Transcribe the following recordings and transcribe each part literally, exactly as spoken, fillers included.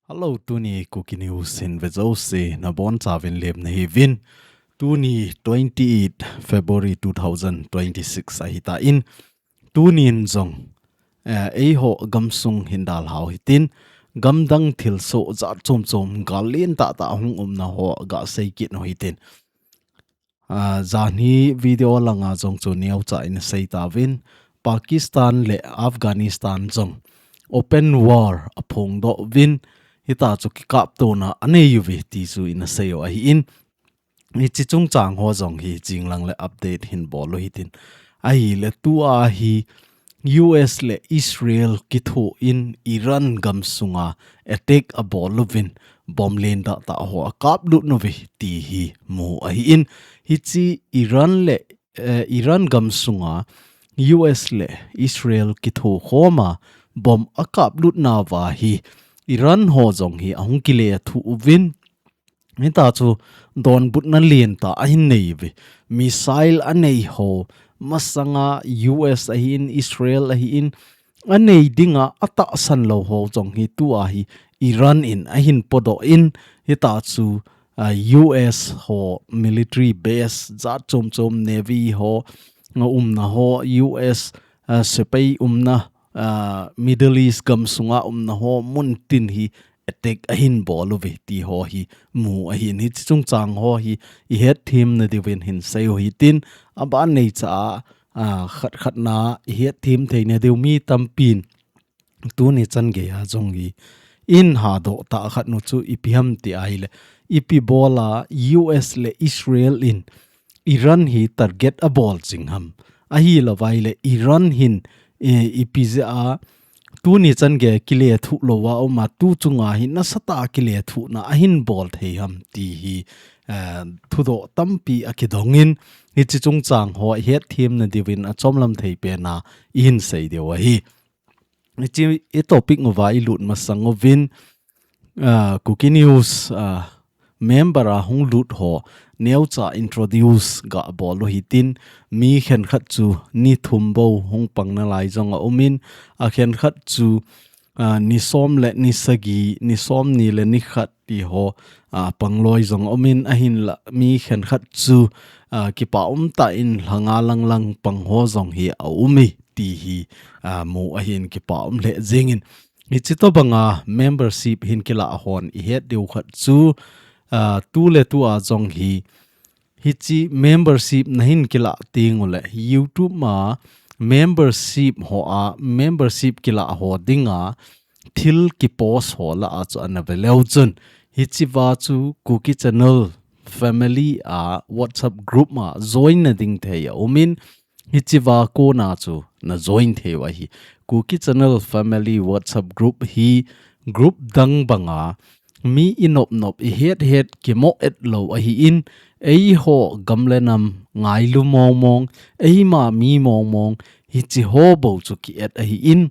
Hello, tuni Kuki News in vejouse nabonchauvin lemna hiuvin. Tuni twenty-eight February two thousand twenty-six ahitan. Tunin jong, eh, eiho gamsung hin dalhau hitin, gamdang thilsoh jat chom chom gal lentah tah hung umna ho gasei kit u hitin. Ah, janhi video langa jong chu neocha in seitauvin, Pakistan le Afghanistan jong open war aphongdoh uvin, hitachu kikaptona anei uve ti chu in asei u ahin, hiche chungchang ho jong hi jinglang le update hin bol u hitin. Ahile tua hi U S le Israel kithoin Iran gamsunga attack abol uvin, bomb lentah tah ho akaplut uve ti hi mu ahin. Hiche Iran le, eh, Iran gamsunga U S le Israel kithokhoma bomb akaplutnauva hi Iran ho jong hi ahung kilethuh uvin, hitachu donbutna lentah ahin nei uve. Missile anei ho, masanga U S ahin, Israel ahin, anei dinga atahsan lou ho jong hi tua hi Iran in ahin podoh in, hitachu, ah, U S ho military base jat chom chom, Navy ho, nga umna ho, U S, ah, sepai umna, ah, Middle East gamsunga umna ho muntin hi attack ahin bol uve ti ho hi mu ahin. Hiche chungchang ho hi ihet themna diuvin hin sei u hitin, aban neicha a, ah, khat khat na ihet them theina diu mi tampin tuni chan geiya jong hi in hadoh tah khat nu chu ipi ham ti ahile, ipi bola U S le Israel in Iran hi target abol jing ham, ahilouvai le Iran hin, eh, ipi jeh a tuni chan gei kilethuh louva uma, tu chunga hi nasatah a kilethuhna ahin bol thei ham ti hi, eh, thudoh tampi akidongin, hiche chungchang ho ihet themna diuvin achomlam thei pena ihin sei diu ahi. Hiche i topic uva ilut masang uvin, ah, Kuki News, ah, member a hung lut ho neocha introduce gabol u hitin, mi khenkhat chu ni thum bou hung pang nalai jong aumin, akhenkhat chu, ah, ni som le ni sagi, ni somni le ni khat ti ho, ah, pang loi jong aumin, ahinla mi khenkhat chu, ah, kipa umtah in lha nga lang lang pang ho jong hi aume ti hi, ah, mu ahin, kipa um lheh jengin. Hiche tobanga membership hin kilah hon ihet diu khat chu, ah, tuletua jong hi, hiche membership nahin kilah tengule YouTube ma membership hoa, membership kilah ho dinga thil kipost ho lah a chu ana veleu chun, hichea chu Kuki Channel Family a WhatsApp group ma join nading thei aumin, hichea kona chu najoin theiu ahi. Kuki Channel Family WhatsApp group hi group dang banga mi inop nop, ihet het, kimoh et lou ahin, eiho gam le nam ngailu mong mong, eima mi mong mong, hiche ho bou chu ki et ahin,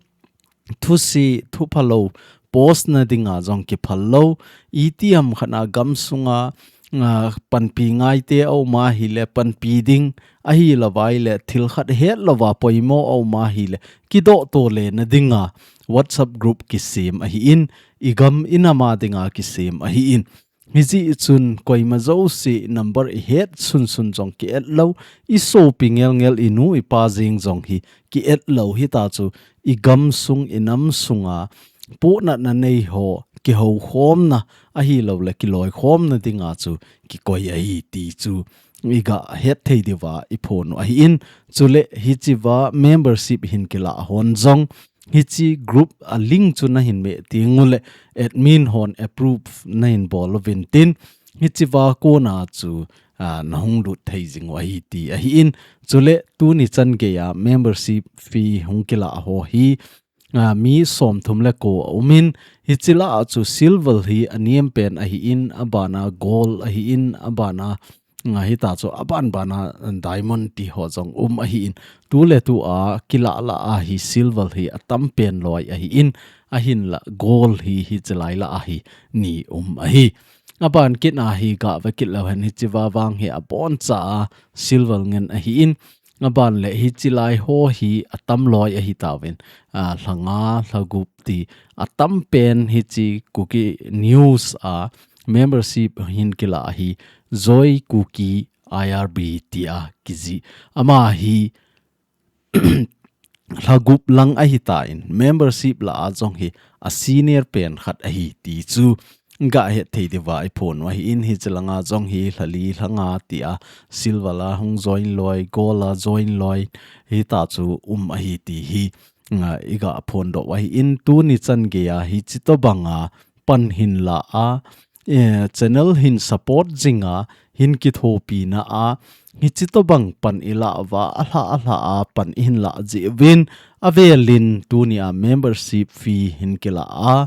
thuse, thuphalou post nadinga jong kiphal lou, itiham khat a gamsunga, ah, panpi ngaite auma hile panpi ding, ahilouvai le thil khat hetlouva poimo auma hile kidoh tole nadinga WhatsApp group kisem ahin, igam inam a dinga kisem ahin. Hijeh chun koima jouse number ihet sunsun jong ki et lou, isopi ngel ngel, inu ipa jeng jong hi ki et lou, hitachu igamsung inam sunga pohnatna nei ho kihoukhomna ahiloule kiloikhomna dinga chu kikoi ahi ti chu iga het thei diuva iphon u ahin, chule hichea membership hin kilah hon jong hiche group a link chu nahin meh tengule admin hon approve nahin bol uvin tin, hichea kona chu, ah, nahung lut thei jing u ahi ti ahin, chule tuni chan geiya membership fee hung kilah ho hi, ah, mi somthum le ko aumin, hiche lah a chu silver hi anem pen ahin, abana gold ahin, abana, ah, hitachu aban bana diamond ti ho jong um ahin, tuletua kilah lah a hi silver hi atam pen loi ahin, ahinla gold hi hiche lai lah a hi ni um ahi. Aban kit a hi gave kit leu hen, hichea vang hi aboncha a silver ngen ahin, Aban le hichi lai ho hi atam loi ahi tauvin, a, lhanga, lhagup ti atam pen hichi Kuki News a membership hin kila hi Joy Kuki I R B tia kiji. Ama hi lhagup lang ahi tan, membership lah a jong hi a senior pen khat ahi ti chu ga het thei diuva i phon u ahin, hichi langa jong hi lhali lhanga tia silver a hung join loi, gold a join loi, hita chu um ahi ti hi, nga, i ga phon doh u ahin, tuni chan geiya hichi tobanga pan hin la a, eh, channel hin support jinga, hin kithopina a, hichi tobang pan i la uva, alha alha a pan i hin la jeh uvin, avelin tunia membership fee hin kila a,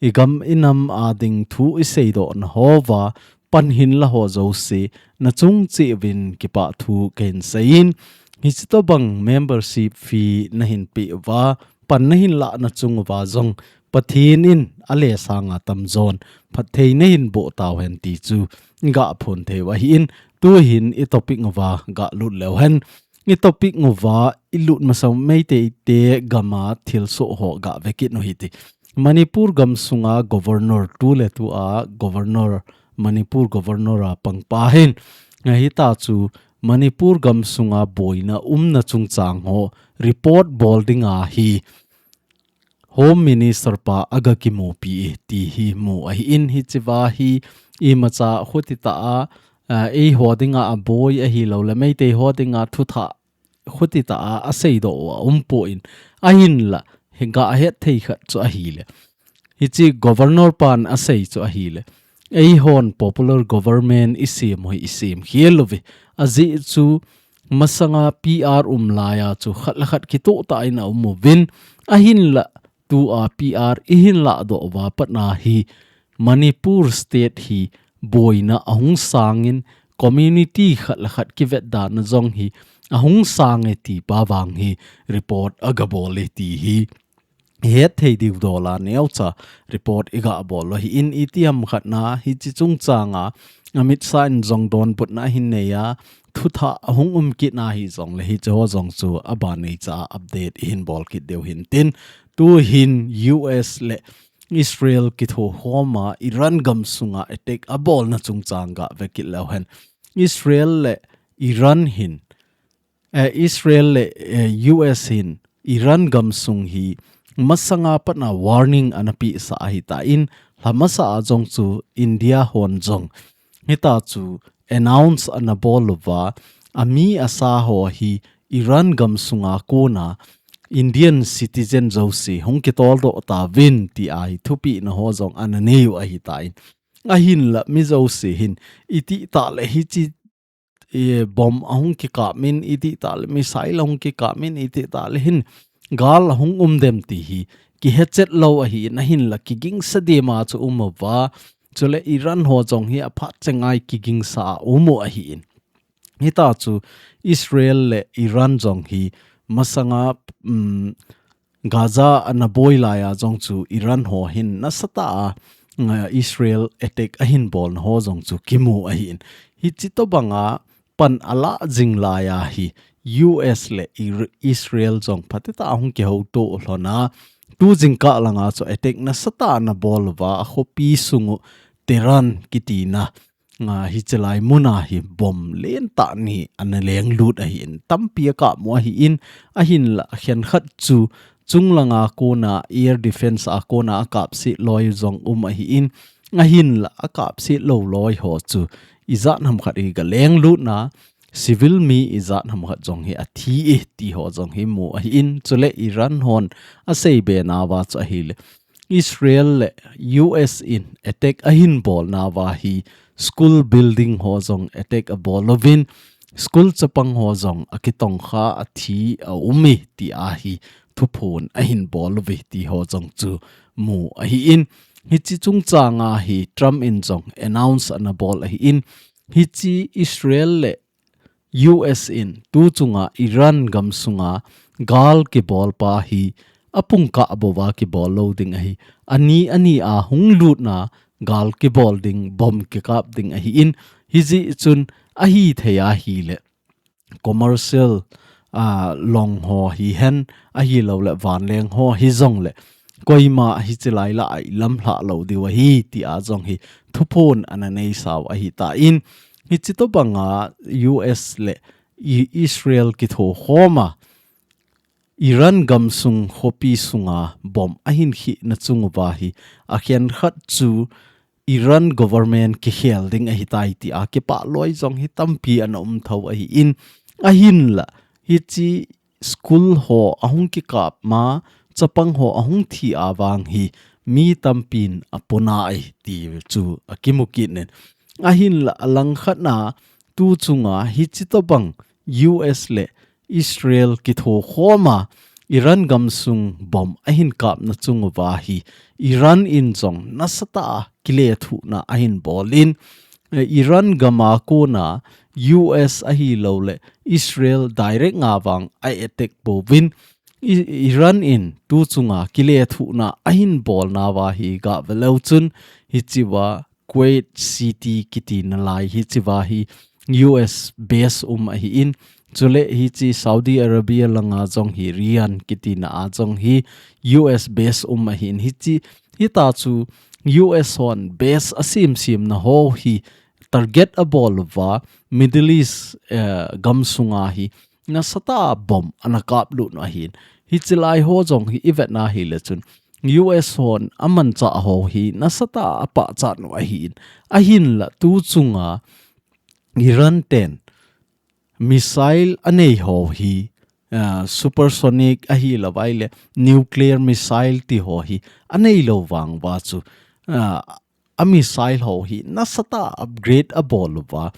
i gam i nam a ding thu i seidoh na hova, pan hin la ho jouse, na chung cheh uvin kipah thu kahin seiyin, hichi tobang membership fee na hin pe uva, pan na hin la na chung uva jong, Pathen in ale sanga tamjon phatthei na hin boh tauhen ti chu ga phon thei u ahin, tuhin i topic uva ga lut leu hen. I topic uva i lut masang Meitei te gama thilsoh ho ga ve kit u hite. Manipur gam sunga governor, tu le tu a governor, Manipur governor a pangpa hin, hita chu Manipur gam sunga boina umna chungchang ho report bol dinga hi Home Minister pa aga kimupi e ti hi mu ahin, hichi va hi imacha khuti ta a, a, eiho dinga aboi ahilou le Meitei ho dinga thuthah khuti ta a, aseidoh u a um pon, ahinla hi ga het thei khat chu ahile, hichi governor pan asei chu ahile, eihon popular government i sem u hi i sem khel uve. Ajeh chu masanga P R um laiya chu khat le khat kitoh tah in a um uvin, ahinla tua P R i hin ladoh uva pat na hi Manipur state hi boina ahung sangin, community khat le khat kivetdana jong hi ahung sang e ti pa vang hi report aga bol e ti hi het thei diu dola neocha report i ga bol u ahin, itiham khat na hichi chungchanga amit sa in jong donbutna ahin nei a, thuthah ahung um kit na hi jong le hichi ho jong chu aban nei cha update i hin bol kit diu hin tin, tuhin U S le Israel kithokhom a Iran gam sunga attack abolna chungchang ga ve kit leu hen. Israel le Iran hin, eh, Israel le, eh, U S hin Iran gam sung hi masanga pat na warning ana pe sa ahi tan, lha masa a jong chu India hon jong hita chu announce ana bol uva, ami asa ho hi Iran gam sunga kona Indian citizen jouse hung kitol doh tauvin ti a hi thupina ho jong ana nei u ahi tan. Ahinla mi jouse hin itih tah le hichi, eh, bomb ahung kikap in, itih tah le missile ahung kikap in, itih tah le hin gal ahung um dem ti hi kihe chet lou ahin, ahinla kigingsa dema chu um uva, chule Iran ho jong hi aphat chenga kigingsa a um u ahin. Hita chu Israel le Iran jong hi masanga, um, Gaza ana boi laiya jong chu Iran ho hin nasatah a, uh, Israel attack ahin bolna ho jong chu kimu ahin. Hichi tobanga pan ala jing laiya hi U S le Ir-, Israel jong phatah a hung kihouto lhon a, tu jingkah langa chu attack nasatah ana bol uva, akhopi sungu Tehran kitina, a, hichi lai muna hi bomb lentah ni ana lenglut ahin, tampi akap mu ahin, ahinla khenkhat chu chunglanga kona air defense a kona akapset loi jong um ahin, ahinla akapset lou loi ho chu ijat ham khat hi ga lenglutna, civil mi ijat ham khat jong hi athi e ti ho jong hi mu ahin, chule Iran hon asei be nauva chu ahile, Israel le U S in attack ahin bol nauva hi school building ho jong attack abol uvin, school chapang ho jong akitongkha, athi aum e ti a hi thuphon ahin bol uve ti ho jong chu mu ahin, hichi chungchanga hi Trump in jong announce ana bol ahin, hichi Israel le U S in tu chunga Iran gam sunga gal kibol pa hi apung kah bouva kibol lou ding ahi. Ani ani a hung lutna gal kibol ding, bomb kikap ding ahin, hijeh chun ahithei ahile commercial, a, long ho hihen, ahilouleh vanleng ho hijongleh, koima hichi lai lah a ilamlhah lou diu ahi, tia jong hi thuphon ana neisau ahitan, hichi tobanga U S le I-, Israel kithokhoma, Iran gamsung khopi sunga bomb ahin khihna chung uva hi, akhenkhat chu Iran government kikhel ding ahitai tia kipah loi jong hi tampi ana um tho ahin, ahinla, hichi school ho ahung kikap ma, chapang ho ahung thi a vang hi, mi tampin apona ahi ti chu akimu kit in. Ahinla, alangkhatna, tu chunga hichi tobang U S le Israel kithokhoma, Iran gamsung bomb ahin kapna chung uva hi, Iran in jong nasatah a kilethuhna ahin bolin, eh, Iran gama kona U S ahilouleh Israel direct nga vang a attack pouvin, I-, Iran in tu chunga kilethuhna ahin bolnauva hi gave leu chun, hichiva Kuwait City kitina lai hichiva hi U S base um ahin, chule hichi Saudi Arabia langa jong hi Riyadh kitina a jong hi U S base um ahin, hichi, hita chu U S hon base asemsemna ho hi target abol uva, Middle East, eh, gamsunga hi nasatah a bomb ana kaplut u ahin. Hichi lai ho jong hi ivetna hileh chun, U S hon amanchah ho hi nasatah a apachat u ahin. Ahinla, tu chunga Iran ten missile anei ho hi, ah, supersonic ahilouvleh nuclear missile ti ho hi anei lou vang uva chu, ah, a missile ho hi nasatah a upgrade abol uva,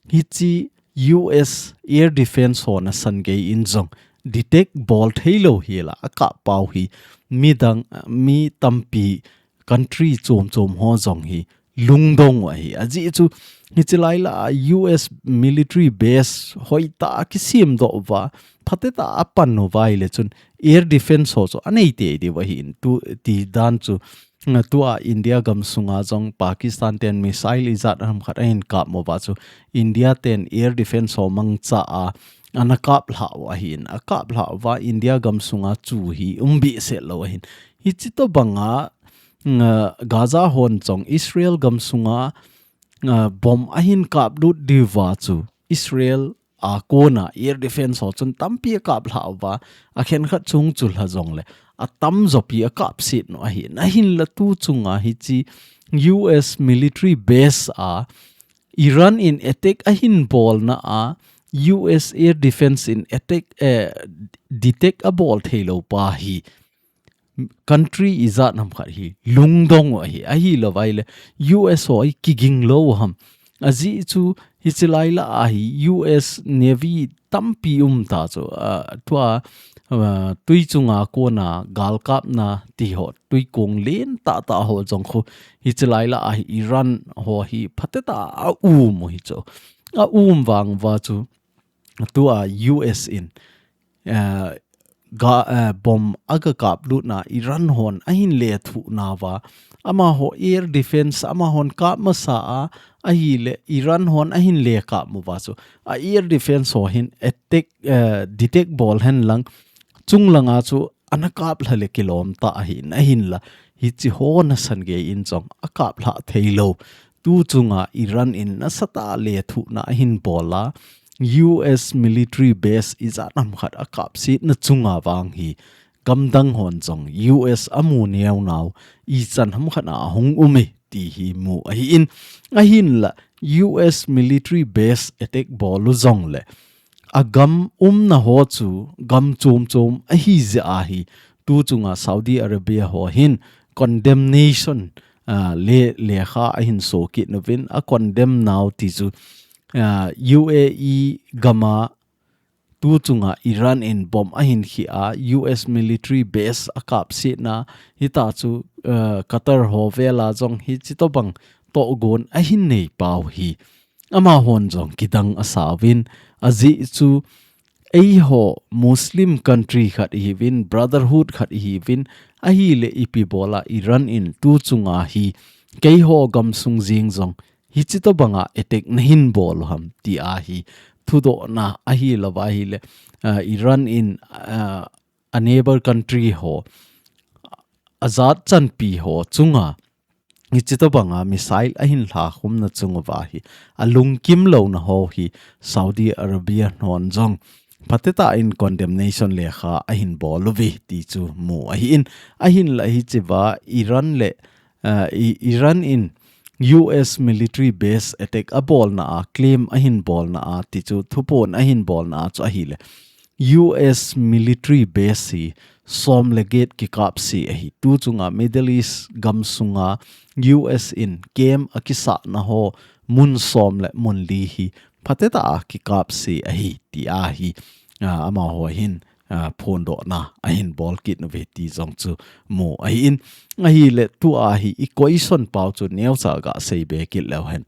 hichi U S air defense ho nasan gei in jong detect bol thei lou hela akap pau hi, midang, mi tampi, country chom chom ho jong hi lungdong u ahi. Ajeh chu, hichi lai lah a U S military base hoitah a kisemdoh uva, phatetah a apan uva ahileh chun air defense ho chu anei tei diu ahin, tu ti dan chu, nga tua India gamsunga jong Pakistan ten missile ijat ham khat ahin kap uva chu, India ten air defense ho mangcha a ana kaplhah u ahin, akaplhah uva India gamsunga chu hi um behseh lou ahin. Hichi tobanga, nga, Gaza hon jong Israel gamsunga, nga, bomb ahin kaplut diuva chu Israel a kona air defense ho chun tampi akaplhah uva, akhenkhat chung chu lha jongleh atamjo pi akapset u ahin. Ahinla, tu chunga hichi U S military base a Iran in attack ahin bolna a U S air defense in attack, eh, detect abol thei lou pa hi, country ijat ham khat hi lungdong u ahi, ahilouvleh U S ho hi kiging lou u ham. Ajeh chu, hichi lai lah a hi U S Navy tampi um ta chu, ah, tua, ah, tui chunga kona galkapna ti ho, tui kong lentah tah ho jong khu, hichi lai lah a hi Iran ho hi phatetah a aum u hi chu. Aum vang uva chu, tua U S in, eh, ga, eh, bomb aga kaplutna Iran hon ahin lethuh nauva, amaho air defense, amahon kap masa a, ahileh Iran hon ahin lekap uva chu, a air defense ho hin attack, eh, detect bol henlang, chung langa chu ana kaplha leh kilom tah ahin, ahinla, hichi ho nasan gei in jong akaplhah thei lou. Tu chunga Iran in nasatah a lethuhna ahin bol a, U S military base ijat ham khat akapsetna chunga vang hi, gamdang hon jong U S amu neo nau, ichan ham khat a ahung um e ti hi mu ahin, ahinla, U S military base attack bol u jongleh, agam umna ho chu gam chom chom ahi jeh a hi, tu chunga Saudi Arabia ho hin condemnation, ah, le, lekha ahin so kit uvin, a condemn nau ti chu, ah, U A E gama tu chunga Iran in bomb ahin khih a, U S military base akapsetna, hita chu, eh, Qatar ho vela jong hichi tobang tohgon ahin nei pau hi, amahon jong kidang asauvin, ajeh chu eiho Muslim country khat ihiuvin, brotherhood khat ihiuvin, ahileh ipi bola Iran in tu chunga hi keiho gamsung jeng jong hichi tobanga attack nahin bol u ham ti ahi, thudohna ahi lou va ahile, ah, Iran in, ah, a neighbor country ho, a jat chanpi ho chunga, hichi tobanga missile ahin lhakhumna chung uva hi, a lungkim louna ho hi Saudi Arabia hon jong phatechan condemnation lekha ahin bol uve ti chu mu ahin, ahinla hichi va Iran le, ah, I-, Iran in U S military base attack abolna a, claim ahin bolna a, ti chu thuphon ahin bolna a chu ahile. U S military base hi som le get kikapse ahi. Tu chunga Middle East gam sunga U S in camp akisahna ho mun som le mun li hi phatechan kikapse ahi ti ahi. Ah, amaho hin, ah, phondohna ahin bol kit uve ti jong chu mu ahin. Ahile tua hi i question pau chu neocha gasei be kit leu hen.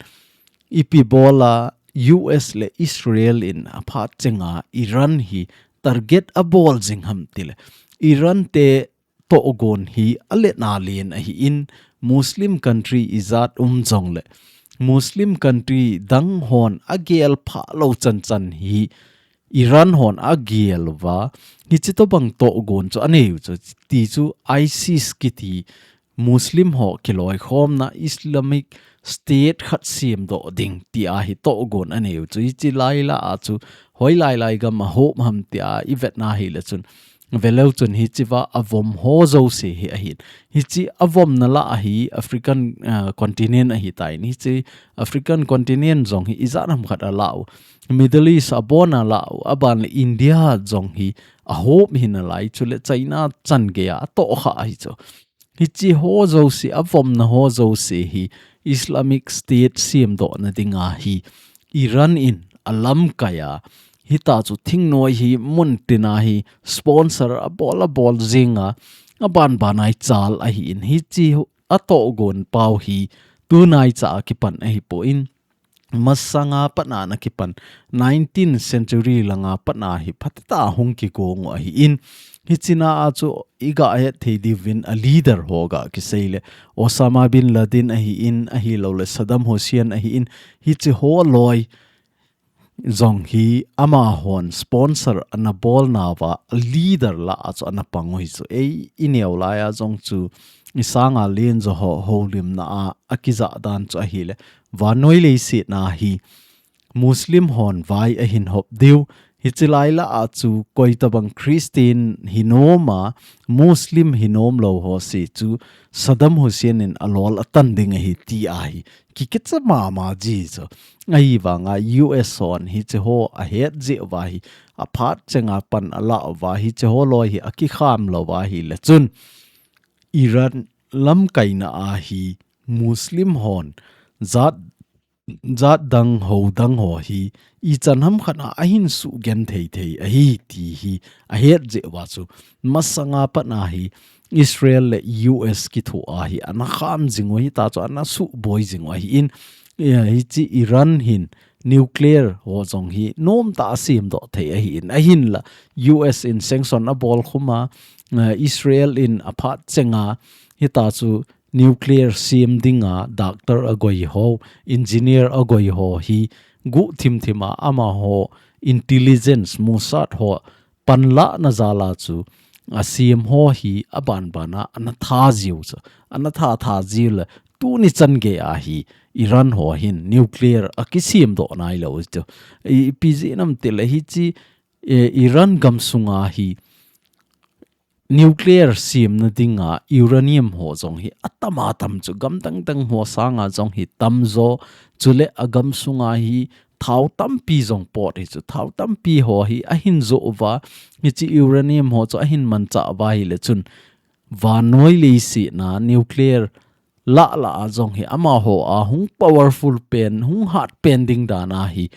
Ipi bola U S le Israel in aphat chenga Iran hi target abol jing ham tile. Iran te tohgon hi aletna len ahin, Muslim country ijat um jongle Muslim country dang hon agel phalou chanchan hi Iran hon agel uva, hichi tobang tohgon chu anei u chu, ti chu ISIS kiti Muslim ho kiloikhomna Islamic State khat semdoh ding ti ahi tohgon anei u chu, hichi laila a chu hoilai lai gam a hop ham tia ivetna hile chun, veleu chun hichi va avom ho jouse hi ahin. Hichi avomna lah a hi African, ah, continent ahitan. Hichi African continent jong hi ijat ham khat alah u. Middle East abon alah u. Aban le India jong hi ahop hinalai, chule China changeiya atohkha ahi chu. Hichi ho jouse, avomna ho jouse hi Islamic State semdohna dinga hi Iran in alamkaiya, hita chu thingnoi hi muntina hi sponsor abol abol jinga, abanbana ichal ahin, hichi atohgon pau hi tunaicha a kipan ahipon, masanga patna ana kipan, nineteenth century langa patna hi phatechan hung kigong u ahin, hichina a chu iga het thei diuvin a leader ho gakiseile, Osama bin Laden ahin, ahiloule Saddam Hussein ahin, hichi ho loi jong hi amahon sponsor ana bolna uva a leader lah a chu ana pang u hi chu. Ei, ineo laiya jong chu isanga lenjo ho houlimna a akijah dan chu ahile, vannoi leiset a hi Muslim hon vai ahin hop diu. Hichi laila a chu koi tobang Christian hinom a, Muslim hinom lou ho se chu Saddam Hussein in alol atan ding ahi ti ahi. Kikicha mama ji chu. Ahivanga U S hon hichi ho ahet jeh uva hi, aphat chenga pan alah uva, hichi ho loi hi akikham lou uva ahile chun, Iran lamkaina a hi Muslim hon jat, jat dang ho dang ho hi ichan ham khat a ahin sugenthei thei ahi ti hi ahet jeh uva chu, masanga patna hi Israel le U S kithoa hi ana kham jing u, hita chu ana suboi jing u ahin, eh, hichi Iran hin nuclear ho jong hi nomtah a semdoh thei ahin, ahinla U S in sanction abol khum a, eh, Israel in aphat chenga hita chu nuclear sem dinga doctor agoi ho, engineer agoi ho hi guhthim thim a amaho intelligence, Mossad ho panlahna jal a chu asem ho hi abanbana ana tha jiu chu. Ana tha tha jiu le tuni changeiya hi Iran ho hin nuclear akisem doh nailou chu. I, ipi jeh ham itile hichi, eh, Iran gamsunga hi nuclear semna dinga uranium ho jong hi atam atam chu, gam dang dang ho sanga jong hi tamjo, chule agamsunga hi thao tampi jong pot hi chu, thao tampi ho hi ahin joh uva, hichi uranium ho chu ahin manchah uva ahile chun, vannoi leiset a nuclear lah lah a jong hi amaho a hung powerful pen, hung hat pen ding dan a hi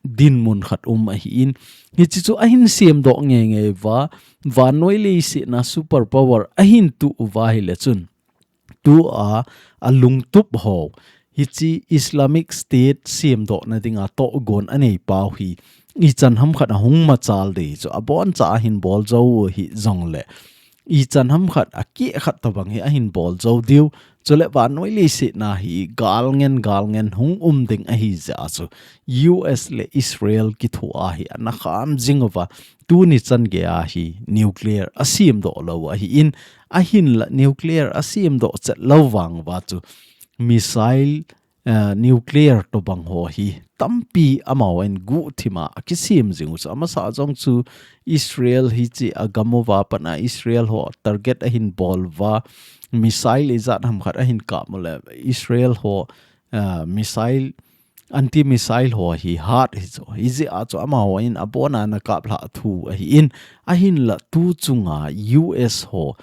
dinmun khat um ahin, hichi chu ahin semdoh ngeingei uva, vannoi leiset a super power ahin tuh uva ahile chun, tua alungtup ho, hichi Islamic State semdohna dinga tohgon anei pau hi ichan ham khat a hung machal ding chu, aboncha ahin bol jou u hijongle, ichan ham khat, akeh khat tobang hi ahin bol jou diu. Chule vannoi leiset na hi galngen, galngen hung um ding ahi jeh a chu U S le Israel kithoa hi ana kham jing uva, tuni chan geiya hi nuclear asem doh lou ahin, ahinla nuclear asem doh chet lou vang uva chu missile, eh, nuclear tobang ho hi tampi amahon guhthima akisem jing u chu. Amasa jong chu Israel hiche agam uva pat a Israel ho target ahin bol uva, missile ijat ham khat ahin kap u le Israel ho, eh, missile, anti missile ho hi hat hi chu. Hijeh a chu amahon abona ana kap lhah thu ahin, ahinla tu chunga U S ho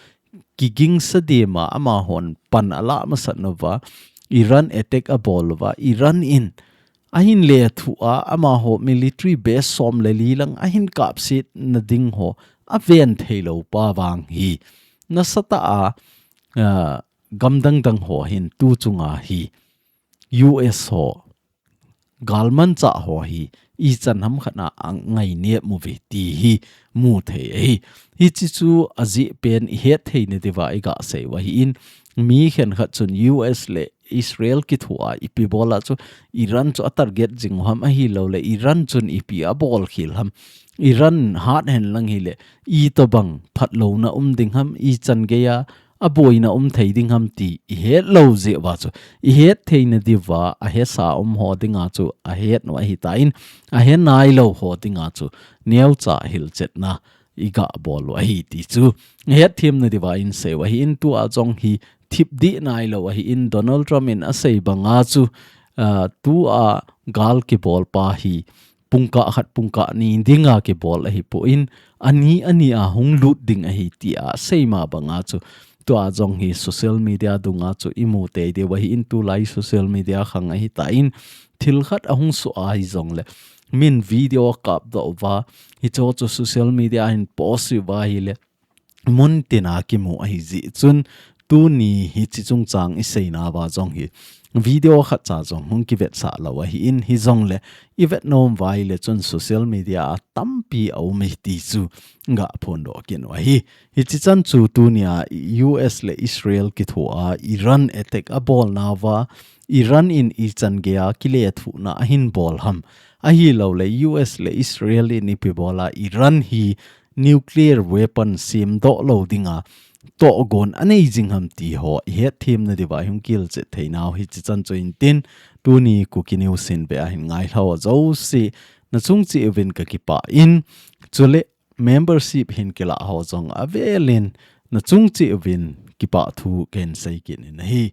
kigingsa dema amahon pan alah masat nauva, Iran attack abol uva, Iran in ahin lethuh a amaho military base som le li lang ahin kapset na ding ho aven thei lou pa vang hi, nasatah a, ah, gam dang dang ho hin tu chunga hi U S ho galmanchah ho hi ichan ham khat na angai nep uve ti hi mu thei ahi. Hiche chu ajeh pen ihet thei na diuva iga sei u ahin, mi khenkhat chun U S le Israel kithoa ipi bol a chu Iran chu atarget jing u ham, ahilou le Iran chun ipi abol khel ham, Iran hat hen lang hile itobang phatlouna um ding ham, ichan geiya aboina um thei ding ham ti ihet lou jeh uva chu, ihet thei na diuva ahesa um ho dinga chu ahet u ahitan, ahe nailou ho dinga chu neocha hilchetna iga bol u ahi ti chu ihet them na diuva isei u ahin, tua jong hi thip dih nailou ahin, Donald Trump in asei banga chu, ah, tua gal kibol pa hi pungkah khat pungkah ni dinga kibol ahipon, ani ani a hung lut ding ahi tia asei ma banga chu, tua jong hi social media dunga chu imu tei diu ahin, tulai social media khang ahitan, thil khat ahung soh ahi jongle min video akap doh uva, hicho chu social media a hin post uva ahile mun tina kimu ahi jeh chun, tuni hiche chungchang isei nauva jong hi video khatcha jong hung kivetsah lou ahin, hijongle ivet nom uva ahile chun social media a tampi aum e ti chu ga phondoh kit u ahi. Hiche chan chu tunia U S le Israel kithoa Iran attack abol nauva, Iran in ichan geiya kilethuhna ahin bol ham, ahilou le U S le Israel in ipi bol a Iran hi nuclear weapon sem doh lou dinga tohgon anei jing ham ti ho ihet them na diuva ihung kilchet thei nau hiche chan chu intin, tuni Kuki News in ve ahin ngailhah ho jouse nachung cheh uvin kakipah in, chule membership hin kilah ho jong avel in nachung cheh uvin kipah thu kahin sei kit in ahi.